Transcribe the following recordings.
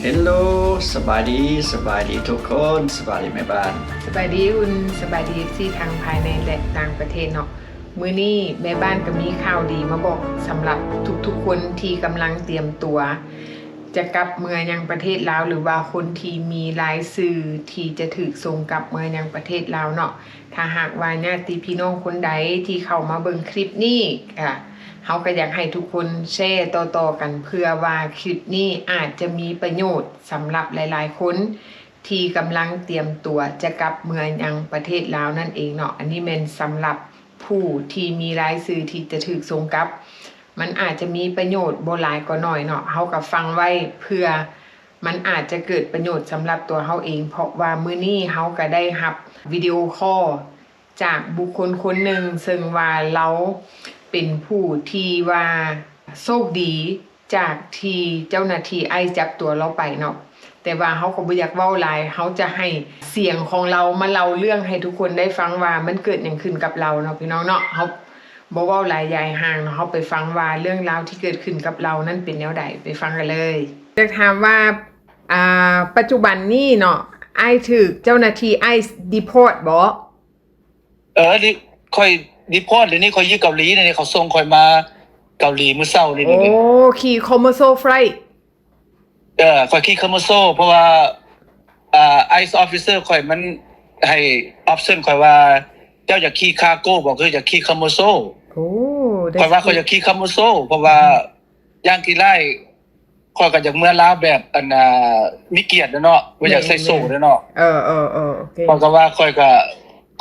Hello ສະບາຍດີ ສະບາຍດີທຸກຄົນ ສະບາຍດີແມ່ບ້ານ ສະບາຍດີອຸ່ນ ສະບາຍດີ ເອັຟຊີ ທັງພາຍໃນ ແລະ ຕ່າງປະເທດເນາະ. ມື້ນີ້ແມ່ບ້ານກໍມີຂ່າວດີມາບອກສຳລັບທຸກໆຄົນທີ່ກຳລັງຕຽມຕົວຈະກັບເມືອຍັງປະເທດລາວ ຫຼືວ່າຄົນທີ່ມີລາຍຊື່ທີ່ຈະຖືກສົ່ງກັບເມືອຍັງປະເທດລາວເນາະ. ຖ້າຫາກວ່າຍາດຕິພີ່ນ້ອງຄົນໃດທີ່ເຂົ້າມາເບິ່ງຄລິບນີ້ ກະ ເຮົາກໍຢາກໃຫ້ທຸກຄົນແຊຕໍ່ໆກັນ ເພື່ອວ່າຄລິບນີ້ອາດຈະມີປະໂຫຍດສຳລັບຫຼາຍໆຄົນທີ່ກຳລັງຕຽມຕົວຈະກັບເມືອຍັງປະເທດລາວນັ້ນເອງເນາະ. ອັນນີ້ແມ່ນສຳລັບຜູ້ທີ່ມີລາຍຊື່ທີ່ຈະຖືກສົ່ງກັບ ມັນອາດຈະມີປະໂຫຍດບໍ່ຫຼາຍກໍໜ້ອຍເນາະ. ເຮົາກໍຟັງໄວ້ເພື່ອ ມັນອາດຈະເກີດປະໂຫຍດສຳລັບຕົວເຮົາເອງ ເພາະວ່າມື້ນີ້ເຮົາກໍໄດ້ຮັບວິດີໂອຄໍລຈາກບຸກຄົນຄົນໜຶ່ງ ເຊິ່ງວ່າລາວເປັນຜູ້ທີ່ວ່າໂຊກດີ ຈາກທີ່ເຈົ້າໜ້າທີ່ໄອສ໌ຈັບຕົວລາວໄປເນາະ. ແຕ່ວ່າເຮົາກໍບໍ່ຢາກເວົ້າຫຼາຍ ເຮົາຈະໃຫ້ສຽງຂອງລາວມາເລົ່າເລື່ອງໃຫ້ທຸກຄົນໄດ້ຟັງວ່າມັນເກີດຫຍັງຂຶ້ນກັບລາວເນາະ ພີ່ນ້ອງເນາະ. ເຮົາ ບໍ່ເວົ້າຫຼາຍຢາຍຫ່າງເນາະ ເຮົາໄປຟັງວ່າເລື່ອງລາວທີ່ເກີດຂຶ້ນກັບລາວນັ້ນເປັນແນວໃດ ໄປຟັງກັນເລີຍ. ຢາກຖາມວ່າ ອ່າ ປັດຈຸບັນນີ້ເນາະ ອ້າຍຖືກເຈົ້າໜ້າທີ່ໄອສ໌ດີພອດບໍ່? ເອີ ນີ້ຂ້ອຍດີພອດ ດຽວນີ້ຂ້ອຍຢູ່ເກົາຫຼີນີ້ ເຂົາສົ່ງຂ້ອຍມາເກົາຫຼີມື້ເຊົ້ານີ້. ໂອ້ ຂີ່ຄອມເມີໂຊໄຟລ ເອີ ຂ້ອຍຂີ່ຄອມເມີໂຊ ເພາະວ່າ ອ່າ ໄອສ໌ອໍຟິເຊີຂ້ອຍມັນໃຫ້ອອບຊັນຂ້ອຍວ່າ ເຈົ້າຢາກຂີ່ຄາໂກ້ບໍ່ ຄືຢາກຂີ່ຄອມເມີໂຊ? ໂອ້ ຂ້ອຍວ່າຂ້ອຍຢາກຂີ່ຄອມເມີໂຊ ເພາະວ່າຢ່າງທີ່ຫຼາຍ ຂ້ອຍກໍຢາກເມືອລາວແບບ ອັນ ອ່າ ມີກຽດເນາະ ບໍ່ຢາກໃສ່ໂສ້ເນາະ. ເອີໆໆ ໂອເຄ ຂ້ອຍກໍວ່າ ຂ້ອຍກໍ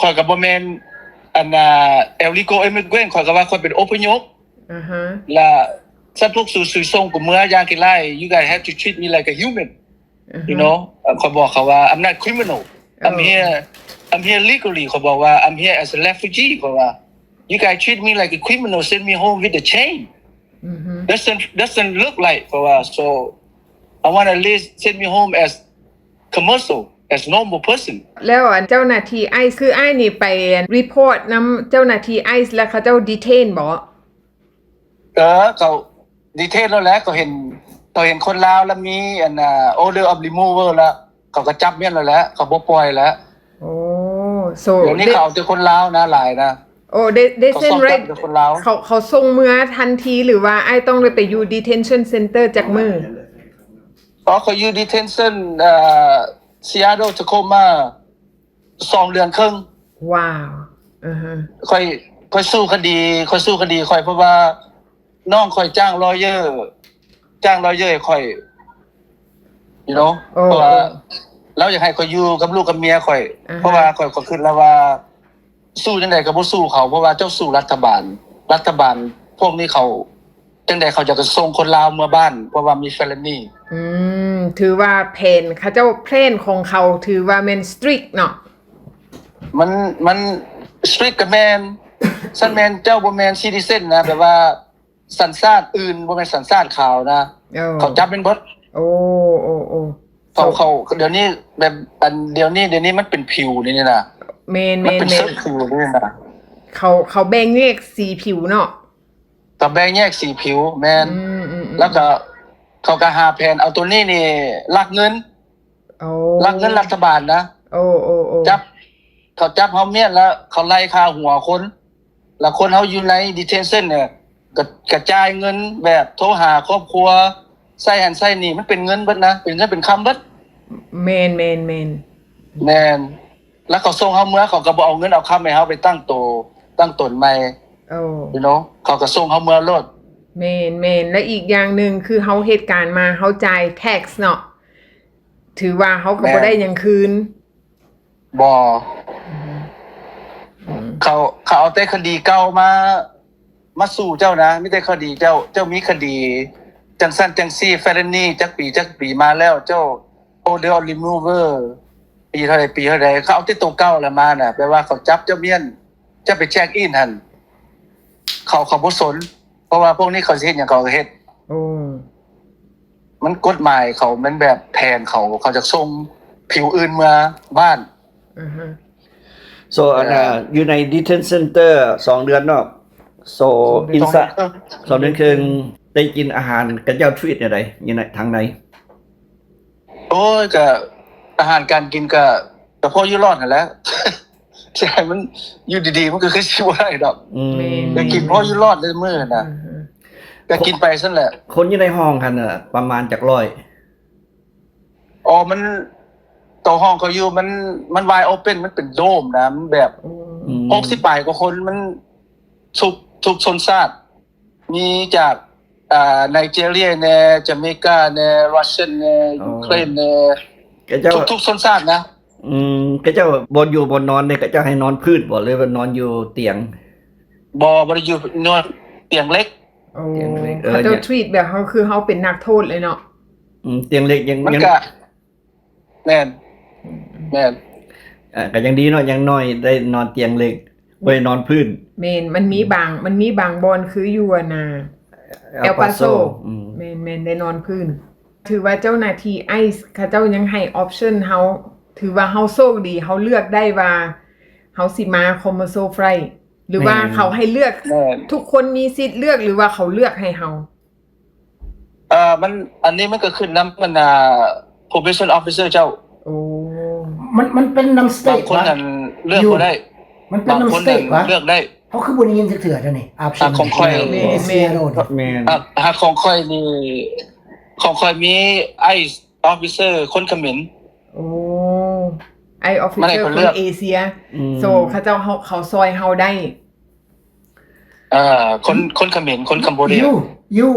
ຂ້ອຍກໍບໍ່ແມ່ນ ອັນ ອ່າ ເອລລີໂກອິມມິເກຣນ ຂ້ອຍກໍວ່າຂ້ອຍເປັນອົບພະຍົບ ອ່າຮະ ລະ ສັດພວກສູ ສູສົ່ງກູເມືອຢ່າງທີ່ຫຼາຍ you guys have to treat me like a human, you know. ຂ້ອຍບອກເຂົາວ່າ I'm not criminal, I'm here, I'm here legally. ຂ້ອຍບອກວ່າ I'm here as a refugee. ຂ້ອຍວ່າ you guys treat me like a criminal, send me home with the chain. Doesn't, doesn't look like. ຂ້ອຍວ່າ so I want at least send me home as commercial, as normal person. ແລ້ວອັນເຈົ້າໜ້າທີ່ໄອສ໌ ຄືອ້າຍນີ້ໄປຣີພອດນຳເຈົ້າໜ້າທີ່ໄອສ໌ ແລ້ວເຂົາເຈົ້າດີເທນບໍ່? ເອີ ເຂົາດີເທນແລ້ວແຫຼະ ເຂົາເຫັນ ເຂົາເຫັນຄົນລາວແລ້ວມີ ອັນ ອ່າ order of removal ແລ້ວ ເຂົາກໍຈັບແມ່ນແລ້ວແຫຼະ ເຂົາບໍ່ປ່ອຍແລ້ວ. ໂອ້ ໂຊ ດຽວນີ້ເຂົາເອົາແຕ່ຄົນລາວນະ ຫຼາຍນະ. ໂອ້ ເດ ເດເຊັນໄຣ ເຂົາ ເຂົາສົ່ງເມືອທັນທີ ຫຼືວ່າອ້າຍຕ້ອງໄດ້ໄປຢູ່ detention center ຈັກມື້? ອໍ ເຂົາຢູ່ detention ເອີ Seattle Tacoma ສອງເດືອນເຄິ່ງ. ວ້າວ ອືຮຶ ຂ້ອຍ ຂ້ອຍສູ້ຄະດີ ຂ້ອຍສູ້ຄະດີຂ້ອຍ ເພາະວ່ານ້ອງຂ້ອຍຈ້າງ lawyer ຈ້າງ lawyer ໃຫ້ຂ້ອຍ you know. ເອີ ເພາະວ່າ ເອີ ລາວຢາກໃຫ້ຂ້ອຍຢູ່ກັບລູກກັບເມຍຂ້ອຍ ອ່າຮະ ເພາະວ່າຂ້ອຍ ຂ້ອຍຄິດແລ້ວວ່າ ສູ້ຈັ່ງໃດກໍບໍ່ສູ້ເຂົາ ເພາະວ່າເຈົ້າສູ້ລັດຖະບານ ລັດຖະບານພວກນີ້ເຂົາ ຈັ່ງໃດເຂົາຈະສົ່ງຄົນລາວເມືອບ້ານ ເພາະວ່າມີ felony. ອືມ ຖືວ່າແຜນເຂົາເຈົ້າ ແພລນຂອງເຂົາຖືວ່າແມ່ນ strict ເນາະ. ມັນ ມັນ strict ກໍແມ່ນ ຊັ້ນແມ່ນເຈົ້າບໍ່ແມ່ນ citizen ນະ ແບບວ່າສັນຊາດອື່ນ ບໍ່ແມ່ນສັນຊາດຂາວນະ ເອີ ເຂົາຈັບແມ່ນເບິດ. ໂອ້ ໂອ້ ໂອ້ ເຂົາ ເຂົາ ດຽວນີ້ແບບ ອັນ ດຽວນີ້ ດຽວນີ້ມັນເປັນຜິວນີ້ນະ. ແມ່ນໆໆ ມັນເປັນເຊີດຜິວນີ້ນະ ເຂົາ ເຂົາແບ່ງແຍກສີຜິວເນາະ. ກໍແບ່ງແຍກສີຜິວ ແມ່ນ. ອືມໆໆ ແລ້ວກໍເຂົາກໍຫາແຜນເອົາໂຕນີ້ນີ້ລັກເງິນ. ໂອ້ ລັກເງິນລັດຖະບານນະ. ໂອ້ໆໆ ຈັບ ເຂົາຈັບເຮົາມ້ຽນແລ້ວ ເຂົາໄລ່ຄ່າຫົວຄົນ ແລ້ວຄົນເຮົາຢູ່ໃນ detention ເນ່ຍ ກໍ ກະຈ່າຍເງິນແບບໂທຫາຄອບຄົວ ໃຊ້ຫັ້ນໃຊ້ນີ້ ມັນເປັນເງິນເບິດນະ ເປັນເງິນເປັນຄຳເບິດ. ແມ່ນໆໆ ແມ່ນ. ແລ້ວເຂົາສົ່ງເຮົາເມືອ ເຂົາກໍບໍ່ເອົາເງິນເອົາຄຳໃຫ້ເຮົາໄປຕັ້ງໂຕ ຕັ້ງຕົນໃໝ່. ໂອ້ you know ເຂົາກໍສົ່ງເຮົາເມືອໂລດ. ແມ່ນໆ ແລະ ອີກຢ່າງໜຶ່ງ ຄືເຮົາເຮັດການມາ ເຮົາຈ່າຍ tax ເນາະ ຖືວ່າເຮົາກໍບໍ່ໄດ້ຫຍັງຄືນ. ບໍ່ ອືມ ເຂົາ ເຂົາເອົາແຕ່ຄະດີເກົ່າມາ ມາສູ້ເຈົ້ານະ ມີແຕ່ຄະດີເຈົ້າ ເຈົ້າມີຄະດີຈັ່ງຊັ້ນຈັ່ງຊີ້ felony ຈັກປີຈັກປີມາແລ້ວ ເຈົ້າ order of removal ປີເທົ່າໃດ ປີເທົ່າໃດ ເຂົາເອົາແຕ່ໂຕເກົ່າລະມານະ ແປວ່າເຂົາຈັບເຈົ້າມ້ຽນ ເຈົ້າໄປ check in ຫັ້ນ ເຂົາ ເຂົາບໍ່ສົນ ເພາະວ່າພວກນີ້ເຂົາຊິເຮັດຫຍັງເຂົາກໍເຮັດ. ໂອ້ ມັນກົດໝາຍເຂົາ ມັນແບບແຜນເຂົາ ເຂົາຈະສົ່ງຜິວອື່ນເມືອບ້ານ. ອືຮຶ so ອັນນ່າ ຢູ່ໃນ detention center ສອງເດືອນເນາະ. so ສອງເດືອນ ສອງເດືອນເຄິ່ງ ໄດ້ກິນອາຫານ ເຂົາເຈົ້າ treat ແນວໃດ ຢູ່ໃນທາງໃນ? ໂອ້ຍ ກະອາຫານການກິນກະ ກະພໍຢູ່ລອດຫັ້ນແຫຼະ ຊິໃຫ້ມັນຢູ່ດີໆ ມັນກະຄືຊິບໍ່ໄດ້ດອກ ອືມ ແມ່ນ ກະກິນພໍຢູ່ລອດໃນມື້ຫັ້ນນະ ອືມ ກະກິນໄປຊັ້ນແຫຼະ. ຄົນຢູ່ໃນຫ້ອງຫັ້ນນະ ປະມານຈັກຮ້ອຍ? ອໍ ມັນ ໂຕຫ້ອງຂ້ອຍຢູ່ ມັນ ມັນ wide open ມັນເປັນໂດມນະ ມັນແບບ ອືມ ຫົກສິບປາຍກວ່າຄົນ ມັນທຸກ ທຸກຊົນຊາດ ມີຈາກ ອ່າ ໄນເຈເຣຍແດ່ ຈາເມກາແດ່ ຣັດເຊຍແດ່ ອໍ ຢູເຄຣນແດ່ ເຂົາເຈົ້າ ທຸກ ທຸກຊົນຊາດນະ. ອືມ ເຂົາເຈົ້າບ່ອນຢູ່ບ່ອນນອນນີ້ ເຂົາເຈົ້າໃຫ້ນອນພື້ນບໍ່ ຫຼືວ່ານອນຢູ່ຕຽງ? ບໍ່ ບໍ່ໄດ້ຢູ່ ນອນຕຽງເຫຼັກ. ໂອ້ ຕຽງເຫຼັກ ເອີ ເຂົາເຈົ້າ treat ແບບເຮົາ ຄືເຮົາເປັນນັກໂທດເລີຍເນາະ. ອືມ ຕຽງເຫຼັກຍັງ ມັນ ຍັງ ກະ ແມ່ນ ອືມ ແມ່ນ ເອີ ກະຍັງດີເນາະ ຢ່າງໜ້ອຍໄດ້ນອນຕຽງເຫຼັກ ບໍ່ໄດ້ນອນພື້ນ. ແມ່ນ ມັນມີ ອືມ ບາງ ມັນມີບາງບ່ອນ ຄືຢູ່ອັນນ່າ ເອລປາໂຊ ອືມ ແມ່ນໆ ໄດ້ນອນພື້ນ. ຖືວ່າເຈົ້າໜ້າທີ່ໄອເຂົາເຈົ້າຍັງໃຫ້ option ເຮົາ ຖືວ່າເຮົາໂຊກດີ ເຮົາເລືອກໄດ້ວ່າເຮົາຊິມາ commercial flight ຫຼືວ່າ ແມ່ນ ເຂົາໃຫ້ເລືອກ ແມ່ນ ທຸກຄົນມີສິດເລືອກ ຫຼືວ່າເຂົາເລືອກໃຫ້ເຮົາ? ເອີ ມັນ ອັນນີ້ມັນກະຂຶ້ນນຳ ອັນນ່າ probation officer ເຈົ້າ. ໂອ້ ມັນ ມັນເປັນນຳ state ບາງຄົນນັ້ນເລືອກບໍ່ໄດ້ ມັນເປັນນຳ state ຫວາ? ເລືອກໄດ້. ເຮົາຄືບໍ່ໄດ້ຍິນຈັກເທື່ອເດນີ້ option ຂອງຂ້ອຍ ແມ່ນ ແມ່ນ ແມ່ນ ຫາກຂອງຂ້ອຍນີ້ ຂອງຂ້ອຍມີ ice officer ຄົນຂະເໝນ. ໂອ້ ice officer ຄົນເອເຊຍ. ອືມ so ເຂົາເຈົ້າ ເຂົາ ເຂົາຊ່ອຍເຮົາໄດ້. ເອີ ຄົນ ຄົນຂະເໝນ ຄົນຄຳໂບເດຍ. You, you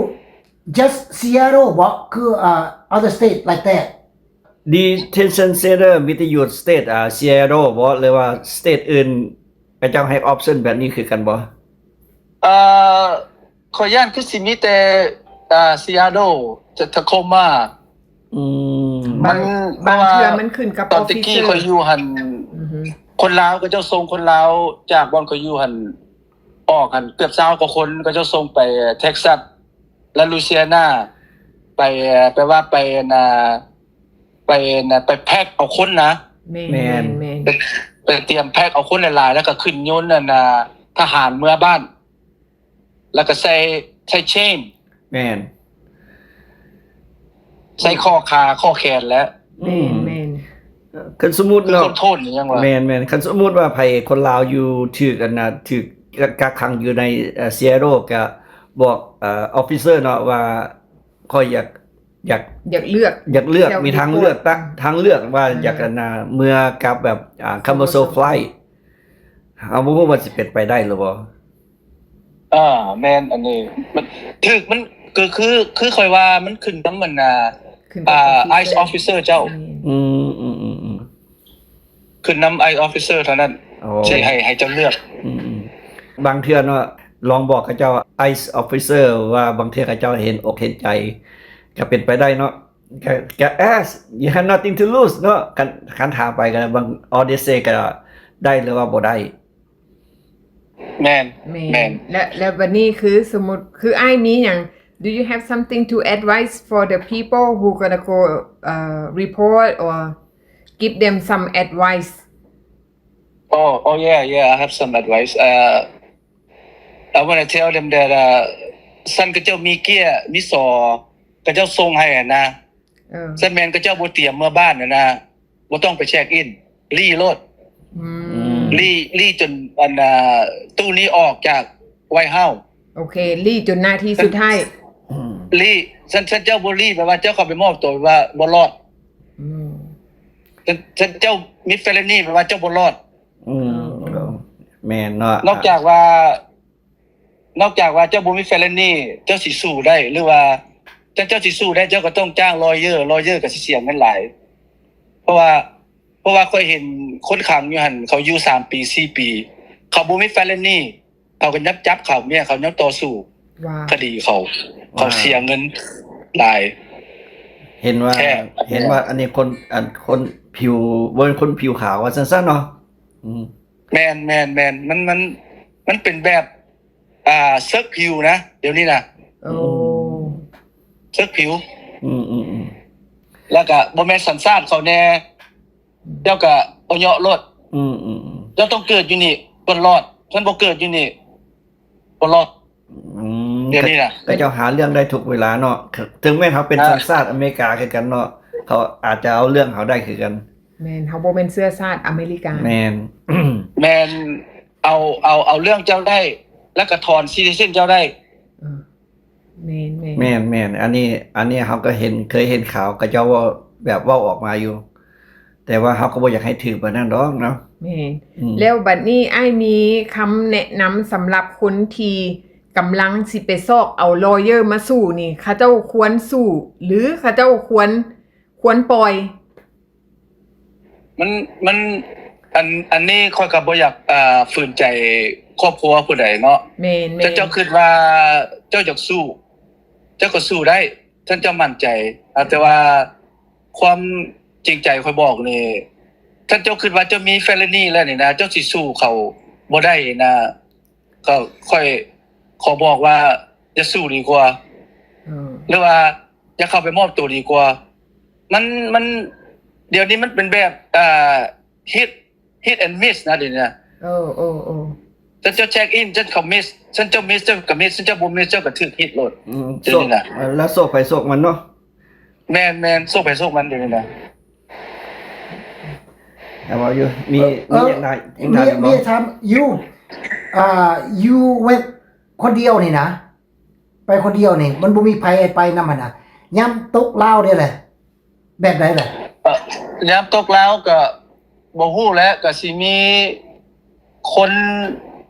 just Seattle ບໍ່? ຄື uh, other state like that? Detention center ມີແຕ່ຢູ່ state ອ່າ Seattle ບໍ່ ຫຼືວ່າ state ອື່ນ ເຂົາເຈົ້າໃຫ້ option ແບບນີ້ຄືກັນບໍ່? ເອີ ຂ້ອຍຢ້ານຄືຊິມີແຕ່ ອ່າ Seattle, Tacoma. ອືມ ມັນ ບາງ ບາງເທື່ອມັນຂຶ້ນກັບ ອອຟຟິດເຊີ ຕອນແຕ່ກີ້ຂ້ອຍຢູ່ຫັ້ນ ອືຮຶ ຄົນລາວ ເຂົາເຈົ້າສົ່ງຄົນລາວຈາກບ່ອນຂ້ອຍຢູ່ຫັ້ນ ອອກຫັ້ນເກືອບຊາວກວ່າຄົນ ເຂົາເຈົ້າສົ່ງໄປ Texas ແລະ Louisiana ໄປ ແປວ່າໄປ ອັນນ່າ ໄປ ອັນນ່າ ໄປແພັກເອົາຄົນນະ. ແມ່ນ ແມ່ນ ແມ່ນ ໄປ ໄປຕຽມແພັກເອົາຄົນຫຼາຍໆ ແລ້ວກະຂຶ້ນຍົນ ອັນນ່າ ທະຫານເມືອບ້ານ ແລ້ວກະໃສ່ ໃສ່ chain. ແມ່ນ ໃສ່ຂໍ້ຂາຂໍ້ແຂນແຫຼະ. ອືມ ແມ່ນ ແມ່ນ ຄັນສົມມຸດເນາະ ຄືຄົນໂທນຫຍັງວະ. ແມ່ນໆ ຄັນສົມມຸດວ່າໃຜ ຄົນລາວຢູ່ ຖືກ ອັນນ່າ ຖືກກັກຂັງຢູ່ໃນ ເອີ Seattle ກະບອກ ເອີ officer ເນາະວ່າ ຂ້ອຍຢາກ ຢາກ ຢາກເລືອກ ຢາກເລືອກ ມີທາງເລືອກ ທາງເລືອກວ່າ ອືມ ຢາກ ອັນນ່າ ເມືອກັບແບບ ອ່າ commercial flight. ເຮົາບໍ່ຮູ້ວ່າຊິເປັນໄປໄດ້ຫຼືບໍ່. ອ່າ ແມ່ນ ອັນນີ້ມັນຖືກ ມັນ ຄື ຄື ຄືຂ້ອຍວ່າມັນຂຶ້ນນຳ ອັນນ່າ ຂຶ້ນກັບ ອ່າ ອອຟຟິດເຊີ ICE officer ເຈົ້າ. ແມ່ນ ອືມ ອືມ ອືມ ອືມ ຂຶ້ນນຳ ICE officer ເທົ່ານັ້ນ ໂອ້ ທີ່ໃຫ້ ໃຫ້ເຈົ້າເລືອກ. ອືມ ອືມ ບາງເທື່ອເນາະ ລອງບອກເຂົາເຈົ້າ ICE officer ວ່າບາງເທື່ອເຂົາເຈົ້າເຫັນອົກເຫັນໃຈ ກະເປັນໄປໄດ້ເນາະ. ກະ ກະ ask, you have nothing to lose ເນາະ. ຄັນ ຄັນຖາມໄປກະບາງ all they say ກະໄດ້ ຫຼືວ່າບໍ່ໄດ້. ແມ່ນ ແມ່ນ ແມ່ນ ແລະ ແລະ ບັດນີ້ຄືສົມມຸດ ຄືອ້າຍມີຫຍັງ do you have something to advise for the people who gonna go, uh, report or give them some advice? Oh, oh yeah, yeah, I have some advice. Uh, I wanna tell them that, uh, ຊັ້ນເຂົາເຈົ້າມີເກຍ ມີສໍ ເຂົາເຈົ້າສົ່ງໃຫ້ຫັ້ນນະ. ເອີ ຊັ້ນແມ່ນເຂົາເຈົ້າບໍ່ຕຽມເມືອບ້ານຫັ້ນນະ ບໍ່ຕ້ອງໄປເຊັກອິນ ລີ້ໂລດ. ອືມ ລີ້ ລີ້ຈົນ ອັນ ອ່າ ຕູ້ນີ້ອອກຈາກ White House. ໂອເຄ ລີ້ຈົນນາທີສຸດທ້າຍ. ລີ້ ຊັ້ນ ຊັ້ນເຈົ້າບໍ່ລີ້ ແປວ່າເຈົ້າເຂົ້າໄປມອບໂຕ ແປວ່າບໍ່ລອດ. ອືມ ຊັ້ນ ຊັ້ນເຈົ້າມີ felony ແປວ່າເຈົ້າບໍ່ລອດ. ອືມ ເອີ ເອີ ແມ່ນເນາະ. ນອກຈາກວ່າ ນອກຈາກວ່າເຈົ້າບໍ່ມີ felony ເຈົ້າຊິສູ້ໄດ້ ຫຼືວ່າ ເຈົ້າ ເຈົ້າຊິສູ້ໄດ້ ເຈົ້າກະຕ້ອງຈ້າງ lawyer, lawyer ກະຊິເສຍເງິນຫຼາຍ. ເພາະວ່າ ເພາະວ່າຂ້ອຍເຫັນຄົນຂັງຢູ່ຫັ້ນ ເຂົາຢູ່ສາມປີ ສີ່ປີ ເຂົາບໍ່ມີ felony ເຂົາກະຍັງຈັບເຂົາ ເມຍເຂົາຍັງຕໍ່ສູ້ ວ້າ ຄະດີເຂົາ ເຂົາເສຍເງິນຫຼາຍ. ເຫັນວ່າ ແທ້ ເຫັນວ່າອັນນີ້ຄົນ ອັນຄົນຜິວ ບໍ່ແມ່ນຄົນຜິວຂາວວ່າຊັ້ນຊະເນາະ. ອືມ ແມ່ນ ແມ່ນ ແມ່ນ ມັນ ມັນ ມັນເປັນແບບ ອ່າ ເສິກຜິວນະ ດຽວນີ້ນະ. ໂອ້ ເສິກຜິວ. ອືມໆໆ ແລ້ວກະບໍ່ແມ່ນສັນຊາດເຂົາແດ່ ເຈົ້າກະເອົາເຍາະໂລດ. ອືມໆໆ ເຈົ້າຕ້ອງເກີດຢູ່ນີ້ ເພິ່ນລອດ ຄັນບໍ່ເກີດຢູ່ນີ້ ບໍ່ລອດ. ອືມ ດຽວນີ້ນະ ເຂົາເຈົ້າຫາເລື່ອງໄດ້ທຸກເວລາເນາະ ເຖິງແມ່ນເຮົາເປັນ ອ່າ ສັນຊາດອາເມລິກາຄືກັນເນາະ. ເຂົາອາດຈະເອົາເລື່ອງເຮົາໄດ້ຄືກັນ. ແມ່ນ, ເຮົາບໍ່ແມ່ນເຊື້ອຊາດອາເມລິກາ. ແມ່ນ. ແມ່ນ, ເອົາ ເອົາ ເອົາເລື່ອງເຈົ້າໄດ້ ແລ້ວກໍຖອນ citizen ເຈົ້າໄດ້. ເອີ ແມ່ນໆ ແມ່ນໆ ອັນນີ້ ອັນນີ້ເຮົາກໍເຫັນ ເຄີຍເຫັນຂ່າວເຂົາເຈົ້າເວົ້າ ແບບເວົ້າອອກມາຢູ່ ແຕ່ວ່າເຮົາກໍບໍ່ຢາກໃຫ້ຖືກປານນັ້ນດອກເນາະ. ແມ່ນ. ອືມ ແລ້ວບັດນີ້ອ້າຍມີຄຳແນະນຳສຳລັບຄົນທີ່ກຳລັງຊິໄປຊອກເອົາ lawyer ມາສູ້ນີ້ ເຂົາເຈົ້າຄວນສູ້ ຫຼື ເຂົາເຈົ້າຄວນ ຄວນປ່ອຍ? ມັນ ມັນ ອັນ ອັນນີ້ຂ້ອຍກໍບໍ່ຢາກ ອ່າ ຝືນໃຈຄອບຄົວຜູ້ໃດເນາະ. ແມ່ນໆ ຄັນເຈົ້າຄິດວ່າເຈົ້າຢາກສູ້ ເຈົ້າກໍສູ້ໄດ້ ຄັນເຈົ້າໝັ້ນໃຈ. ອາ ແຕ່ວ່າຄວາມຈິງໃຈຂ້ອຍບອກນີ້ ຄັນເຈົ້າຄິດວ່າເຈົ້າມີ felony ແລ້ວນີ້ນະ ເຈົ້າຊິສູ້ເຂົາບໍ່ໄດ້ນະ ກໍຂ້ອຍຂໍບອກວ່າຢ່າສູ້ດີກວ່າ ເອີ ຫຼືວ່າຢ່າເຂົ້າໄປມອບໂຕດີກວ່າ. ມັນ ມັນ ດຽວນີ້ມັນເປັນແບບ ອ່າ hit hit and miss ນະ ດຽວນີ້ນະ. ເອີ ເອີ ເອີ ເຈົ້າ ເຈົ້າ check in ເຈົ້າກໍ miss ເຈົ້າ miss ເຈົ້າກໍ miss ເຈົ້າບໍ່ miss ເຈົ້າກໍຖືກ hit ໂລດ. ອືມ ດຽວນີ້ນະ ໂຊກ ແລ້ວໂຊກໃຜໂຊກມັນເນາະ. ແມ່ນໆ ໂຊກໃຜໂຊກມັນ ດຽວນີ້ນະ. ແຕ່ວ່າຢູ່ ມີ ເອີ ມີຫຍັງໄດ້ ມີ ມີຖາມຢູ່ ອ່າ ຢູ່ເວັບຄົນດຽວນີ້ນະ ໄປຄົນດຽວນີ້ ມັນບໍ່ມີໃຜໃຫ້ໄປນຳຫັ້ນນະ ຍາມຕົກລາວເດ້ແຫຼະ ແບບໃດລະ? ເອີ ຍາມຕົກລາວກໍບໍ່ຮູ້ແຫຼະ ກໍຊິມີຄົນ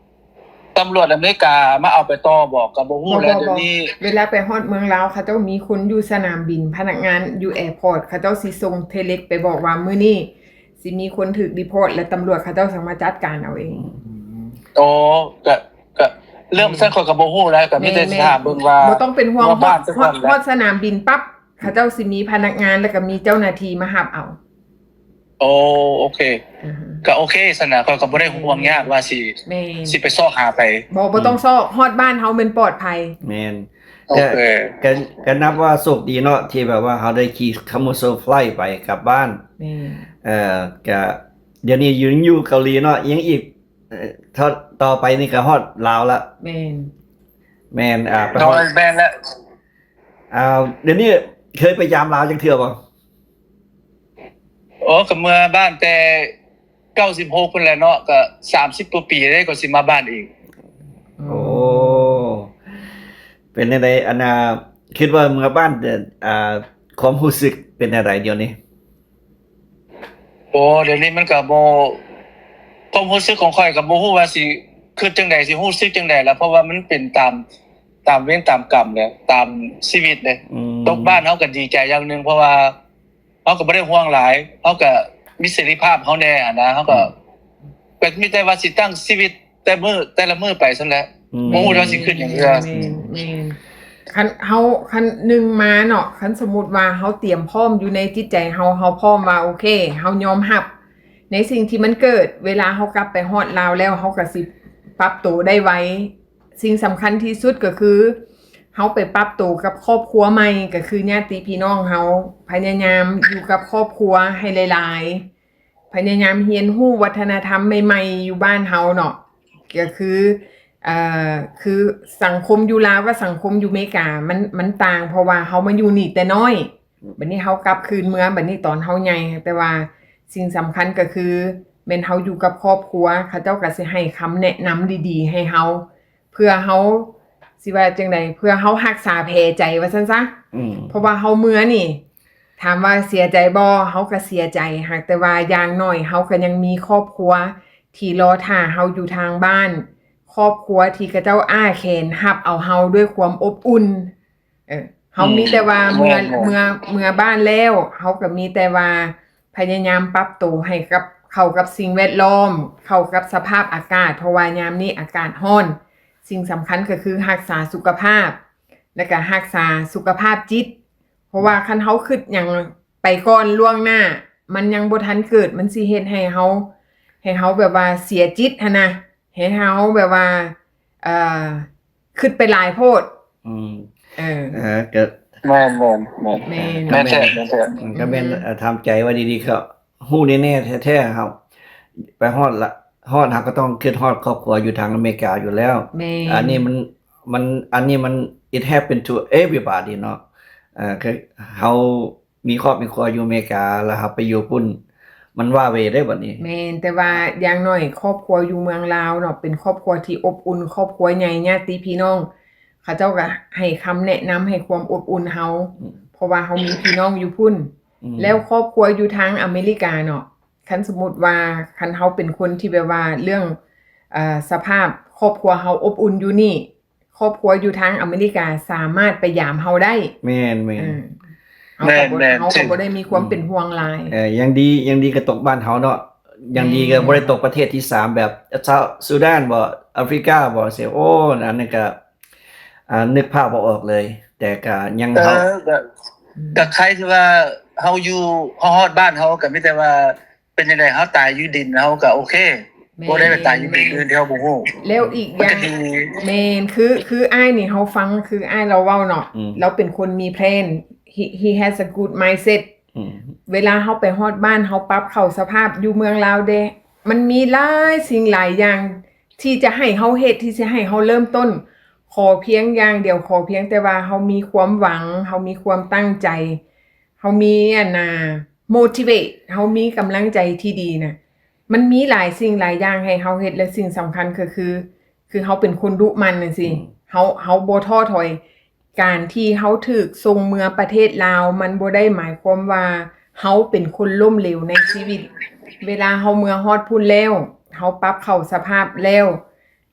ຕຳຫຼວດອາເມລິກາມາເອົາໄປຕໍ່ບໍ ກໍບໍ່ຮູ້ແຫຼະ. ດຽວນີ້ເວລາໄປຮອດເມືອງລາວ ເຂົາເຈົ້າມີຄົນຢູ່ສະໜາມບິນ ພະນັກງານຢູ່ແອພອດ ເຂົາເຈົ້າຊິສົ່ງເທເລັກໄປບອກວ່າມື້ນີ້ຊິມີຄົນຖືກ deport ແລະ ຕຳຫຼວດເຂົາເຈົ້າຊິມາຈັດການເອົາເອງ. ໂອ້ ກະ ກະເລື່ອງຊັ້ນຂ້ອຍກໍບໍ່ຮູ້ແຫຼະ ກໍມີແຕ່ຊິຖາມເບິ່ງວ່າ ບໍ່ຕ້ອງເປັນຫ່ວງ ຮອດ ຮອດສະໜາມບິນປັບ ເຂົາເຈົ້າຊິມີພະນັກງານ ແລ້ວກໍມີເຈົ້າໜ້າທີ່ມາຮັບເອົາ. ໂອ້ ໂອເຄ ອາຮະ ກໍໂອເຄຊັ້ນນະ ຂ້ອຍກໍບໍ່ໄດ້ຫ່ວງຍາກວ່າຊິ ແມ່ນ ຊິໄປຊອກຫາໃຜ. ບໍ່ ບໍ່ຕ້ອງ ອືມ ຊອກ ຮອດບ້ານເຮົາແມ່ນປອດໄພ. ແມ່ນ. ໂອເຄ ກໍ ກໍ ກໍນັບວ່າໂຊກດີເນາະ ທີ່ແບບວ່າເຮົາໄດ້ຂີ່ commercial flight ໄປກັບບ້ານ. ແມ່ນ. ເອີ ກໍດຽວນີ້ຢູ່ ຢູ່ເກົາຫຼີເນາະ ຍັງອີກ ເອີ ຕໍ່ໄປນີ້ກໍຮອດລາວລະ. ແມ່ນ. ແມ່ນ ອ່າ ໄປຮອດ ແມ່ນແລ້ວ. ອ່າ ດຽວນີ້ເຄີຍໄປຢາມລາວຈັກເທື່ອບໍ່? ໂອ້ ກໍເມືອບ້ານແຕ່ເກົ້າສິບຫົກພຸ້ນແຫຼະເນາະ ກໍສາມສິບກວ່າປີເດ້ ກໍຊິມາບ້ານອີກ. ໂອ້ ເປັນຈັ່ງໃດ ອັນນ່າ ຄິດວ່າເມືອບ້ານ ເອີ ອ່າ ຄວາມຮູ້ສຶກເປັນຈັ່ງໃດດຽວນີ້? ໂອ້ ດຽວນີ້ມັນກໍບໍ່ ຄວາມຮູ້ສຶກຂອງຂ້ອຍກໍບໍ່ຮູ້ວ່າຊິຄິດຈັ່ງໃດ ຊິຮູ້ສຶກຈັ່ງໃດລະ ເພາະວ່າມັນເປັນຕາມ ຕາມເວນຕາມກຳແຫຼະ ຕາມຊີວິດເດ້. ອືມ ຕົກບ້ານເຮົາກໍດີໃຈຢ່າງໜຶ່ງ ເພາະວ່າເຮົາກໍບໍ່ໄດ້ຫ່ວງຫຼາຍ ເຮົາກໍມີເສລີພາບເຮົາແດ່ຫັ້ນນະ ເຮົາກໍ ອືມ ກໍມີແຕ່ວ່າຊິຕັ້ງຊີວິດ ແຕ່ມື້ ແຕ່ລະມື້ໄປຊັ້ນແຫຼະ. ອືມ ບໍ່ຮູ້ວ່າຊິຂຶ້ນຫຍັງເທື່ອ. ແມ່ນ ແມ່ນ. ຄັນເຮົາ ຄັນໜຶ່ງມາເນາະ ຄັນສົມມຸດວ່າເຮົາຕຽມພ້ອມຢູ່ໃນຈິດໃຈເຮົາ ເຮົາພ້ອມວ່າ ໂອເຄ ເຮົາຍອມຮັບໃນສິ່ງທີ່ມັນເກີດ ເວລາເຮົາກັບໄປຮອດລາວແລ້ວ ເຮົາກໍຊິປັບໂຕໄດ້ໄວ. ສິ່ງສຳຄັນທີ່ສຸດກໍຄື ເຮົາໄປປັບໂຕກັບຄອບຄົວໃໝ່ ກໍຄືຍາດຕິພີ່ນ້ອງເຮົາ ພະຍາຍາມຢູ່ກັບຄອບຄົວໃຫ້ຫຼາຍໆ. ພະຍາຍາມຮຽນຮູ້ວັດທະນະທຳໃໝ່ໆຢູ່ບ້ານເຮົາເນາະ ກໍຄື ເອີ ຄືສັງຄົມຢູ່ລາວກັບສັງຄົມຢູ່ເມກາ ມັນ ມັນຕ່າງ ເພາະວ່າເຮົາມາຢູ່ນີ້ແຕ່ນ້ອຍ ບັດນີ້ເຮົາກັບຄືນເມືອ ບັດນີ້ຕອນເຮົາໃຫຍ່ ແຕ່ວ່າສິ່ງສຳຄັນກໍຄືແມ່ນເຮົາຢູ່ກັບຄອບຄົວ ເຂົາເຈົ້າກໍຊິໃຫ້ຄຳແນະນຳດີໆໃຫ້ເຮົາ ເພື່ອເຮົາ ຊິວ່າຈັ່ງໃດ ເພື່ອເຮົາຮັກສາແຜໃຈວ່າຊັ້ນຊະ. ອືມ ເພາະວ່າເຮົາເມືອນີ້ ຖາມວ່າເສຍໃຈບໍ່? ເຮົາກໍເສຍໃຈ ຫາກແຕ່ວ່າຢ່າງໜ້ອຍເຮົາກໍຍັງມີຄອບຄົວທີ່ລໍຖ້າເຮົາຢູ່ທາງບ້ານ ຄອບຄົວທີ່ເຂົາເຈົ້າອ້າແຂນຮັບເອົາເຮົາດ້ວຍຄວາມອົບອຸ່ນ. ເອີ ເຮົາມີແຕ່ວ່າເມືອ ເມືອ ເມືອບ້ານແລ້ວ ເຮົາກໍມີແຕ່ວ່າພະຍາຍາມປັບໂຕໃຫ້ກັບ ເຂົ້າກັບສິ່ງແວດລ້ອມ ເຂົ້າກັບສະພາບອາກາດ ເພາະວ່າຍາມນີ້ອາກາດຮ້ອນ. ສິ່ງສຳຄັນກໍຄືຮັກສາສຸຂະພາບ ແລ້ວກໍຮັກສາສຸຂະພາບຈິດ ເພາະວ່າຄັນເຮົາຄິດຫຍັງໄປກ່ອນລ່ວງໜ້າ ມັນຍັງບໍ່ທັນເກີດ ມັນຊິເຮັດໃຫ້ເຮົາ ໃຫ້ເຮົາແບບວ່າເສຍຈິດຫັ້ນນະ ເຮັດໃຫ້ເຮົາແບບວ່າ ເອີ ຄິດໄປຫຼາຍໂພດ. ອືມ ເອີ ເອີ ກໍ ແມ່ນໆໆ ແມ່ນ ແມ່ນແທ້ ແມ່ນແທ້ ອືມ ກໍແມ່ນ ອືມ ເອີ ທຳໃຈໄວ້ດີໆ ກໍຮູ້ແນ່ໆແທ້ໆ ເຮົາໄປຮອດລະ ຮອດ ເຮົາກໍຕ້ອງຄິດຮອດຄອບຄົວຢູ່ທາງອາເມລິກາຢູ່ແລ້ວ. ແມ່ນ ອັນນີ້ມັນ ມັນ ອັນນີ້ມັນ it happen to everybody ເນາະ ເອີ ຄືເຮົາ ມີຄອບມີຄົວຢູ່ອາເມລິກາ ແລ້ວເຮົາໄປຢູ່ພຸ້ນ ມັນວ້າເຫວເດ້ບັດນີ້. ແມ່ນ, ແຕ່ວ່າຢ່າງໜ້ອຍຄອບຄົວຢູ່ເມືອງລາວເນາະ ເປັນຄອບຄົວທີ່ອົບອຸ່ນ, ຄອບຄົວໃຫຍ່, ຍາດຕິພີ່ນ້ອງ ເຂົາເຈົ້າກໍໃຫ້ຄຳແນະນຳ, ໃຫ້ຄວາມອົບອຸ່ນເຮົາ ອືມ ເພາະວ່າເຮົາມີພີ່ນ້ອງຢູ່ພຸ້ນ. ອືມ ແລ້ວຄອບຄົວຢູ່ທາງອາເມລິກາເນາະ ຄັນສົມມຸດວ່າ ຄັນເຮົາເປັນຄົນທີ່ແບບວ່າເລື່ອງ ເອີ ສະພາບຄອບຄົວເຮົາອົບອຸ່ນຢູ່ນີ້ ຄອບຄົວຢູ່ທາງອາເມລິກາສາມາດໄປຢາມເຮົາໄດ້. ແມ່ນໆ ເອີ ເຮົາກໍບໍ່ ແມ່ນໆ ເຮົາກໍບໍ່ໄດ້ມີຄວາມເປັນຫ່ວງຫຼາຍ. ເອີ ຍັງດີ ຍັງດີກໍຕົກບ້ານເຮົາເນາະ ຍັງດີກໍ ແມ່ນ ບໍ່ໄດ້ຕົກປະເທດທີສາມ ແບບຊາວຊູດານບໍ ອາຟຣິກາບໍ ຊິ ໂອ້ ອັນນັ້ນກໍ ອ່າ ນຶກພາບບໍ່ອອກເລີຍ ແຕ່ກະຍັງ ເອີ ເຮົາ ກະ ອືມ ກະໃຄທີ່ວ່າເຮົາຢູ່ ເຮົາຮອດບ້ານເຮົາ ກະມີແຕ່ວ່າເປັນຈັ່ງໃດ ເຮົາຕາຍຢູ່ດິນເຮົາກະໂອເຄ ແມ່ນ ບໍ່ໄດ້ໄປຕາຍຢູ່ດິນ ແມ່ນ ອື່ນທີ່ເຮົາບໍ່ຮູ້. ແລ້ວອີກຢ່າງ ມັນກະດີ ແມ່ນ ຄື ຄືອ້າຍນີ້ ເຮົາຟັງຄືອ້າຍລາວເວົ້າເນາະ ອືມ ລາວເປັນຄົນມີແພນ he he has a good mindset. ອືມ ເວລາເຮົາໄປຮອດບ້ານ ເຮົາປັບເຂົ້າສະພາບຢູ່ເມືອງລາວເດ້ ມັນມີຫຼາຍສິ່ງຫຼາຍຢ່າງທີ່ຈະໃຫ້ເຮົາເຮັດ ທີ່ຈະໃຫ້ເຮົາເລີ່ມຕົ້ນ. ຂໍພຽງຢ່າງດຽວ ຂໍພຽງແຕ່ວ່າເຮົາມີຄວາມຫວັງ ເຮົາມີຄວາມຕັ້ງໃຈ ເຮົາມີອັນນ່າ motivate ເຮົາມີກຳລັງໃຈທີ່ດີນະ ມັນມີຫຼາຍສິ່ງຫຼາຍຢ່າງໃຫ້ເຮົາເຮັດ ແລະ ສິ່ງສຳຄັນກໍຄື ຄືເຮົາເປັນຄົນດຸໝັ່ນຈັ່ງຊີ້ ອືມ ເຮົາ ເຮົາບໍ່ທໍ້ຖອຍ. ການທີ່ເຮົາຖືກສົ່ງເມືອປະເທດລາວ ມັນບໍ່ໄດ້ໝາຍຄວາມວ່າເຮົາເປັນຄົນລົ້ມເຫຼວໃນຊີວິດ. ເວລາເຮົາເມືອຮອດພຸ້ນແລ້ວ ເຮົາປັບເຂົ້າສະພາບແລ້ວ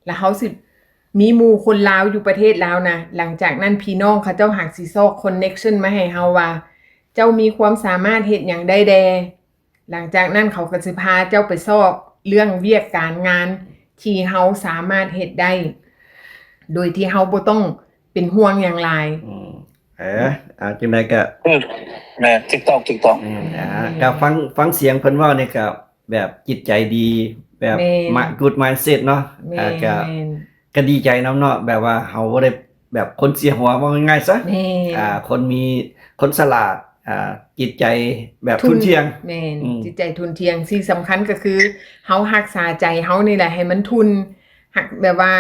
ລະເຮົາຊິມີໝູ່ຄົນລາວຢູ່ປະເທດລາວນະ, ຫຼັງຈາກນັ້ນພີ່ນ້ອງເຂົາເຈົ້າຫາກຊິຊອກ connection ມາໃຫ້ເຮົາວ່າ ເຈົ້າມີຄວາມສາມາດເຮັດຫຍັງໄດ້ແດ່. ຫຼັງຈາກນັ້ນເຂົາກໍຊິພາເຈົ້າໄປຊອກເລື່ອງວຽກການງານທີ່ເຮົາສາມາດເຮັດໄດ້ ໂດຍທີ່ເຮົາບໍ່ຕ້ອງເປັນຫ່ວງຫຍັງຫຼາຍ. ອືມ ເອີ ເອົາ ຈັ່ງໃດກໍ ອືມ ແມ່ນ ຖືກຕ້ອງ ຖືກຕ້ອງ. ອືມ ອ່າ ແມ່ນ ກໍຟັງ ຟັງສຽງເພິ່ນເວົ້ານີ້ກໍແບບຈິດໃຈດີ ແບບ ແມ່ນ good mindset ເນາະ. ແມ່ນ ອ່າ ກໍ ແມ່ນ ກໍດີໃຈນຳເນາະ ແບບວ່າເຮົາບໍ່ໄດ້ແບບຄົນເສຍຫົວ ເວົ້າງ່າຍໆຊະ. ແມ່ນ ອ່າ ຄົນມີ ຄົນສະຫຼາດ ອ່າ ຈິດໃຈແບບ ທຸ່ນ ທຸ່ນທ່ຽງ. ແມ່ນ ອືມ ຈິດໃຈທຸ່ນທ່ຽງ. ສິ່ງສຳຄັນກໍຄືເຮົາຮັກສາໃຈເຮົານີ້ແຫຼະໃຫ້ມັນທຸ່ນ ຮັກ ແບບວ່າ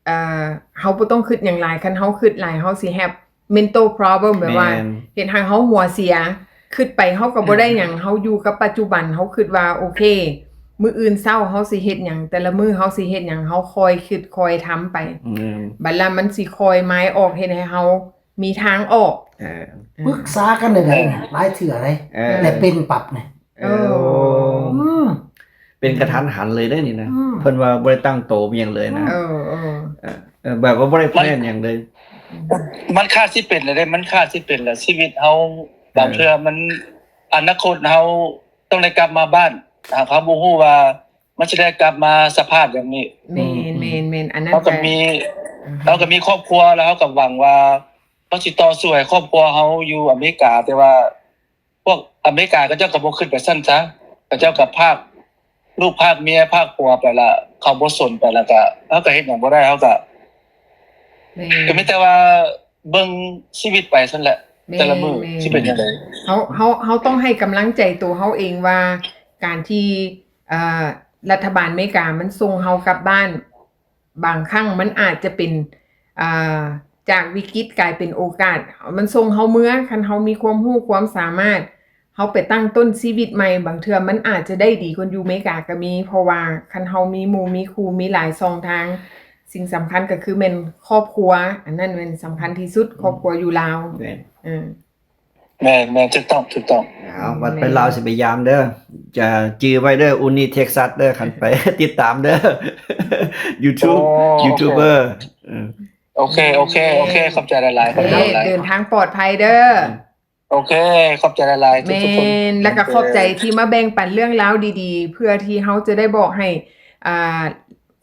ເອີ ເຮົາບໍ່ຕ້ອງຄິດຫຍັງຫຼາຍ. ຄັນເຮົາຄິດຫຼາຍ ເຮົາຊິ have mental problem ແບບວ່າ ແມ່ນ ເຮັດໃຫ້ເຮົາຫົວເສຍ. ຄິດໄປເຮົາກໍບໍ່ໄດ້ຫຍັງ ອືມ ເຮົາຢູ່ກັບປັດຈຸບັນ ເຮົາຄິດວ່າ ໂອເຄ ມື້ອື່ນເຊົ້າເຮົາຊິເຮັດຫຍັງ ແຕ່ລະມື້ເຮົາຊິເຮັດຫຍັງ ເຮົາຄ່ອຍຄິດຄ່ອຍທຳໄປ. ແມ່ນ ບັດລະມັນຊິຄ່ອຍມາຍອອກ ເຮັດໃຫ້ເຮົາມີທາງອອກ. ເອີ ເອີ ປຶກສາກັນໄດ້ ເອີ ຫຼາຍເທື່ອເດ້ ເອີ ແລະເປັນປັບນີ້. ເອີ ເອີ ອືມ ເປັນກະທັນຫັນເລີຍເດ້ນີ້ນະ. ອືມ ເພິ່ນວ່າບໍ່ໄດ້ຕັ້ງໂຕອີ່ຫຍັງເລີຍນະ. ເອີ ເອີ ເອີ ແບບວ່າບໍ່ໄດ້ແພລນຫຍັງເລີຍ. ມັນ ມັນຄາດຊິເປັນແລ້ວເດ້ ມັນຄາດຊິເປັນແລ້ວ. ຊີວິດເຮົາ ເອີ ບາງເທື່ອມັນ ອະນາຄົດເຮົາຕ້ອງໄດ້ກັບມາບ້ານ ຫາກເຮົາບໍ່ຮູ້ວ່າມັນຊິໄດ້ກັບມາສະພາບຢ່າງນີ້. ແມ່ນ ອືມ ແມ່ນ ແມ່ນ ອັນນັ້ນ ເຮົາກໍມີ ອືມ ເຮົາກໍມີຄອບຄົວ ແລ້ວເຮົາກໍຫວັງວ່າເຮົາຊິຕໍ່ສູ້ໃຫ້ຄອບຄົວເຮົາຢູ່ອາເມລິກາ ແຕ່ວ່າ ພວກອາເມລິກາເຂົາເຈົ້າກໍບໍ່ຄິດແບບຊັ້ນຊະ ເຂົາເຈົ້າກໍພາກລູກພາກເມຍພາກຜົວໄປລະ ເຂົາບໍ່ສົນໄປລະ ກະເຮົາກໍເຮັດຫຍັງບໍ່ໄດ້ ເຮົາກະ ແມ່ນ ກໍມີແຕ່ວ່າເບິ່ງຊີວິດໄປຊັ້ນແຫຼະ. ແມ່ນ ແຕ່ລະມື້ ແມ່ນ ຊິເປັນຈັ່ງໃດ. ເຮົາ ເຮົາ ເຮົາຕ້ອງໃຫ້ກຳລັງໃຈໂຕເຮົາເອງວ່າ ການທີ່ ເອີ ລັດຖະບານອາເມລິກາມັນສົ່ງເຮົາກັບບ້ານ ບາງຄັ້ງມັນອາດຈະເປັນ ອ່າ ຈາກວິກິດກາຍເປັນໂອກາດ ມັນສົ່ງເຮົາເມືອ ຄັນເຮົາມີຄວາມຮູ້ຄວາມສາມາດ ເຮົາໄປຕັ້ງຕົ້ນຊີວິດໃໝ່ ບາງເທື່ອມັນອາດຈະໄດ້ດີກວ່າຢູ່ເມກາກໍມີ ເພາະວ່າຄັນເຮົາມີໝູ່ມີຄູ່ ມີຫຼາຍຊ່ອງທາງ ສິ່ງສຳຄັນກໍຄືແມ່ນຄອບຄົວ ອັນນັ້ນແມ່ນສຳຄັນທີ່ສຸດ ອືມ ຄອບຄົວຢູ່ລາວ. ແມ່ນ ເອີ ແມ່ນໆ ຖືກຕ້ອງ ຖືກຕ້ອງ. ເອົາ ບັດໄປລາວ ແມ່ນ ຊິໄປຢາມເດີ ຈະຈື່ໄວ້ເດີ ອູນີເທັກຊັສເດີ ຄັນໄປ ຕິດຕາມເດີ ຢູທູບ ໂອ້ ຢູທູບເບີ ເອີ ໂອເຄ ໂອເຄ ໂອເຄ ຂອບໃຈຫຼາຍໆ ຂອບໃຈຫຼາຍໆ ເດີນທາງປອດໄພເດີ. ໂອເຄ ຂອບໃຈຫຼາຍໆ ທຸກໆຄົນ. ແມ່ນ ແລ້ວກໍຂອບໃຈທີ່ມາແບ່ງປັນເລື່ອງລາວດີໆ ເພື່ອທີ່ເຮົາຈະໄດ້ບອກໃຫ້ ອ່າ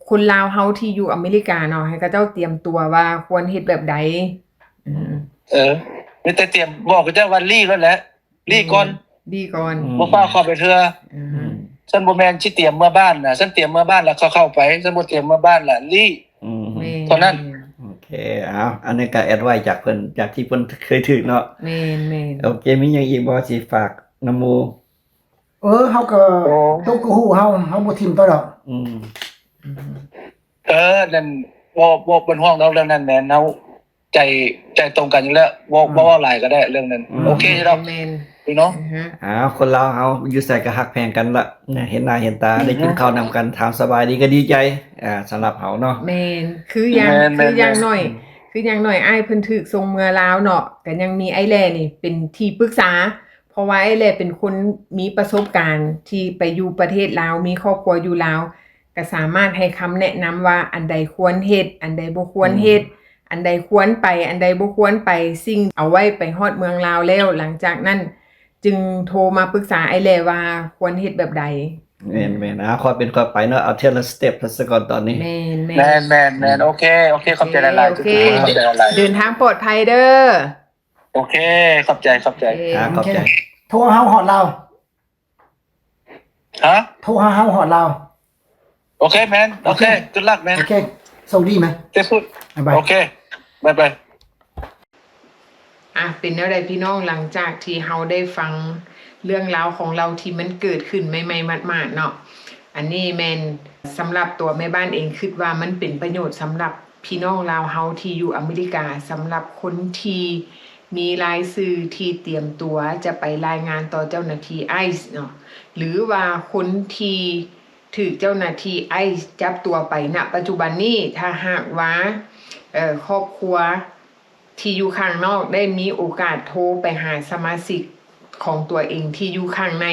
ຄົນລາວເຮົາທີ່ຢູ່ອາເມລິກາເນາະ ໃຫ້ເຂົາເຈົ້າຕຽມຕົວວ່າຄວນເຮັດແບບໃດ. ອືມ ເອີ ມີແຕ່ຕຽມບອກເຂົາເຈົ້າວ່າຫຼີ້ໂລດແຫຼະ ຫຼີ້ກ່ອນ ແມ່ນ ຫຼີ້ກ່ອນ ອືມ ບໍ່ຟ້າວເຂົ້າໄປເທື່ອ. ອືມ ອືມ ຊັ້ນບໍ່ແມ່ນຊິຕຽມເມືອບ້ານນະ ຊັ້ນຕຽມເມືອບ້ານລະຄ່ອຍເຂົ້າໄປ ຊັ້ນບໍ່ຕຽມເມືອບ້ານລະຫຼີ້. ອືມ ແມ່ນ ເທົ່ານັ້ນ. ໂອເຄ ເອົາ ອັນນີ້ກໍແອັດໄວຈາກເພິ່ນ ຈາກທີ່ເພິ່ນເຄີຍຖືກເນາະ. ແມ່ນໆ ໂອເຄ ມີຫຍັງອີກບໍ່ຊິຝາກນຳໝູ່? ເອີ ເຮົາກໍ ໂອ້ ຕົກກໍຮູ້ເຮົາ ເຮົາບໍ່ຖິ້ມໂຕດອກ. ອືມ ເອີ ນັ້ນ ບໍ່ ບໍ່ເປັນຫ່ວງດອກເລື່ອງນັ້ນແມ່ນ ເຮົາ ໃຈ ໃຈຕົງກັນຢູ່ແລ້ວ ເວົ້າ ອືມ ບໍ່ເວົ້າຫຼາຍກໍໄດ້ເລື່ອງນັ້ນ ອືມ ໂອເຄຢູ່ດອກ ແມ່ນ ພີ່ນ້ອງ ອືຮຶ ອ້າວ ຄົນລາວເຮົາຢູ່ໃສກໍຮັກແພງກັນລະ ເຫັນໜ້າເຫັນຕາ ອືຮຶ ໄດ້ກິນເຂົ້ານຳກັນ ຖາມສະບາຍດີກໍດີໃຈ ອ່າ ສຳລັບເຮົາເນາະ ແມ່ນ ຄືຢ່າງ ແມ່ນໆໆ ຄືຢ່າງໜ້ອຍ ອືມ ຄືຢ່າງໜ້ອຍອ້າຍເພິ່ນຖືກສົ່ງເມືອລາວເນາະ ກໍຍັງມີອ້າຍແຫຼນີ້ເປັນທີ່ປຶກສາ ເພາະວ່າອ້າຍແຫຼເປັນຄົນມີປະສົບການທີ່ໄປຢູ່ປະເທດລາວ ມີຄອບຄົວຢູ່ລາວ ກໍສາມາດໃຫ້ຄຳແນະນຳວ່າອັນໃດຄວນເຮັດ ອັນໃດບໍ່ຄວນເຮັດ ອືມ ອັນໃດຄວນໄປ ອັນໃດບໍ່ຄວນໄປ ສິ່ງເອົາໄວ້ໄປຮອດເມືອງລາວແລ້ວ ຫຼັງຈາກນັ້ນຈຶ່ງໂທມາປຶກສາອ້າຍແຫຼວ່າຄວນເຮັດແບບໃດ. ແມ່ນໆ ອ່າ ຄ່ອຍເປັນຄ່ອຍໄປເນາະ ເອົາເທື່ອລະສະເຕັບຊະກ່ອນຕອນນີ້ ແມ່ນໆ ແມ່ນໆ ໂອເຄ ໂອເຄ ຂອບໃຈຫຼາຍໆ ໂອເຄ ທຸກຄົນ ຂອບໃຈຫຼາຍໆ ເດີນທາງປອດໄພເດີ. ໂອເຄ ຂອບໃຈ ຂອບໃຈ ໂອເຄ ອ່າ ຂອບໃຈ ໂອເຄ ໂທຫາເຮົາຮອດລາວ ຮະ ໂທຫາເຮົາຮອດລາວ ໂອເຄແມນ ໂອເຄ ໂອເຄ good luck man ໂອເຄ ໂຊກດີແມນ ເຕັມທີ່ ບາຍບາຍ ໂອເຄ ບາຍບາຍ. ອ່ະ ເປັນແນວໃດພີ່ນ້ອງ ຫຼັງຈາກທີ່ເຮົາໄດ້ຟັງເລື່ອງລາວຂອງລາວທີ່ມັນເກີດຂຶ້ນໃໝ່ໆ ໝາດໆ ເນາະ ອັນນີ້ແມ່ນສຳລັບຕົວແມ່ບ້ານເອງ ຄິດວ່າມັນເປັນປະໂຫຍດສຳລັບພີ່ນ້ອງລາວເຮົາທີ່ຢູ່ອາເມລິກາ ສຳລັບຄົນທີ່ມີລາຍຊື່ທີ່ຕຽມຕົວຈະໄປລາຍງານຕໍ່ເຈົ້າໜ້າທີ່ໄອສ໌ເນາະ ຫຼືວ່າຄົນທີ່ຖືກເຈົ້າໜ້າທີ່ໄອສ໌ຈັບຕົວໄປນະປັດຈຸບັນນີ້ ຖ້າຫາກວ່າ ເອີ ຄອບຄົວ ທີ່ຢູ່ຂ້າງນອກໄດ້ມີໂອກາດໂທໄປຫາສະມາຊິກຂອງຕົວເອງທີ່ຢູ່ຂ້າງໃນ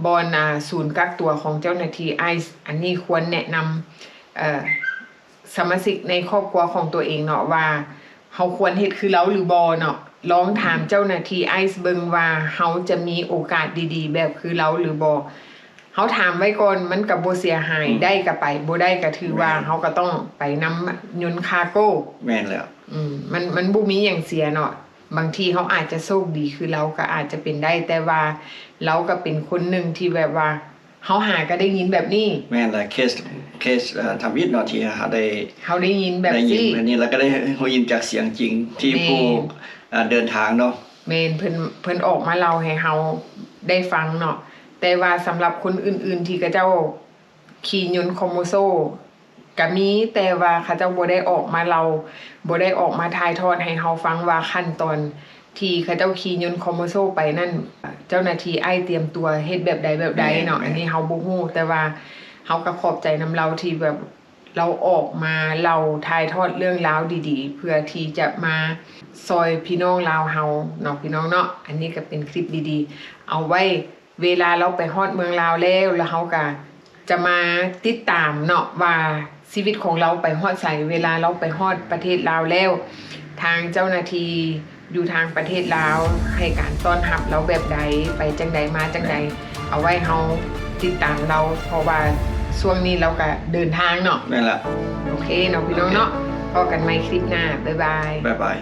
ບ່ອນ ອ່າ ສູນກັກຕົວຂອງເຈົ້າໜ້າທີ່ໄອສ໌ ອັນນີ້ຄວນແນະນຳ ເອີ ສະມາຊິກໃນຄອບຄົວຂອງຕົວເອງເນາະ ວ່າເຮົາຄວນເຮັດຄືລາວຫຼືບໍ່ເນາະ ລອງຖາມເຈົ້າໜ້າທີ່ໄອສ໌ເບິ່ງວ່າເຮົາຈະມີໂອກາດດີໆແບບຄືລາວຫຼືບໍ່. ເຮົາຖາມໄວ້ກ່ອນ ມັນກໍບໍ່ເສຍຫາຍ ອືມ ໄດ້ກໍໄປ ບໍ່ໄດ້ກໍຖືວ່າ ແມ່ນ ເຮົາກໍຕ້ອງໄປນຳຍົນຄາໂກ້ ແມ່ນແລ້ວ ອືມ ມັນ ມັນບໍ່ມີຫຍັງເສຍເນາະ ບາງທີເຮົາອາດຈະໂຊກດີຄືລາວກໍອາດຈະເປັນໄດ້ ແຕ່ວ່າລາວກໍເປັນຄົນໜຶ່ງທີ່ແບບວ່າ ເຮົາຫາກໍໄດ້ຍິນແບບນີ້ ແມ່ນແຫຼະ ເຄສ ເຄສ ເອີ ທຳອິດເນາະ ທີ່ເຮົາໄດ້ ເຮົາໄດ້ຍິນແບບ ໄດ້ຍິນ ນີ້ ແບບນີ້ ແລ້ວກໍໄດ້ຮູ້ຍິນຈາກສຽງຈິງທີ່ ແມ່ນ ຜູ້ ເດີນທາງເນາະ ແມ່ນ ເພິ່ນ ເພິ່ນອອກມາເລົ່າໃຫ້ເຮົາໄດ້ຟັງເນາະ ແຕ່ວ່າສຳລັບຄົນອື່ນໆທີ່ເຂົາເຈົ້າຂີ່ຍົນຄໍໂມໂຊກະມີ ແຕ່ວ່າເຂົາເຈົ້າບໍ່ໄດ້ອອກມາເລົ່າ ບໍ່ໄດ້ອອກມາຖ່າຍທອດໃຫ້ເຮົາຟັງວ່າຂັ້ນຕອນທີ່ເຂົາເຈົ້າຂີ່ຍົນຄໍໂມໂຊໄປນັ້ນ ເຈົ້າໜ້າທີ່ໄອຕຽມຕົວເຮັດແບບໃດແບບໃດເນາະ ແມ່ນໆ ອັນນີ້ເຮົາບໍ່ຮູ້ ແຕ່ວ່າເຮົາກໍຂອບໃຈນຳລາວທີ່ແບບ ລາວອອກມາເລົ່າຖ່າຍທອດເລື່ອງລາວດີໆ ເພື່ອທີ່ຈະມາຊ່ອຍພີ່ນ້ອງລາວເຮົາເນາະ ພີ່ນ້ອງເນາະ ອັນນີ້ກໍເປັນຄລິບດີໆ ເອົາໄວ້ເວລາລາວໄປຮອດເມືອງລາວແລ້ວ ແລ້ວເຮົາກໍຈະມາຕິດຕາມເນາະວ່າຊີວິດຂອງລາວໄປຮອດໃສ ເວລາລາວໄປຮອດປະເທດລາວແລ້ວ ທາງເຈົ້າໜ້າທີ່ ຢູ່ທາງປະເທດລາວໃຫ້ການຕ້ອນຮັບລາວແບບໃດ ໄປຈັ່ງໃດມາຈັ່ງໃດ ເອົາໄວ້ເຮົາຕິດຕາມລາວ ເພາະວ່າຊ່ວງນີ້ລາວກະເດີນທາງເນາະ ແມ່ນລະ ໂອເຄເນາະ ພີ່ນ້ອງເນາະ ໂອເຄ ພໍ້ກັນໃໝ່ຄລິບໜ້າ ບາຍບາຍ ບາຍບາຍ.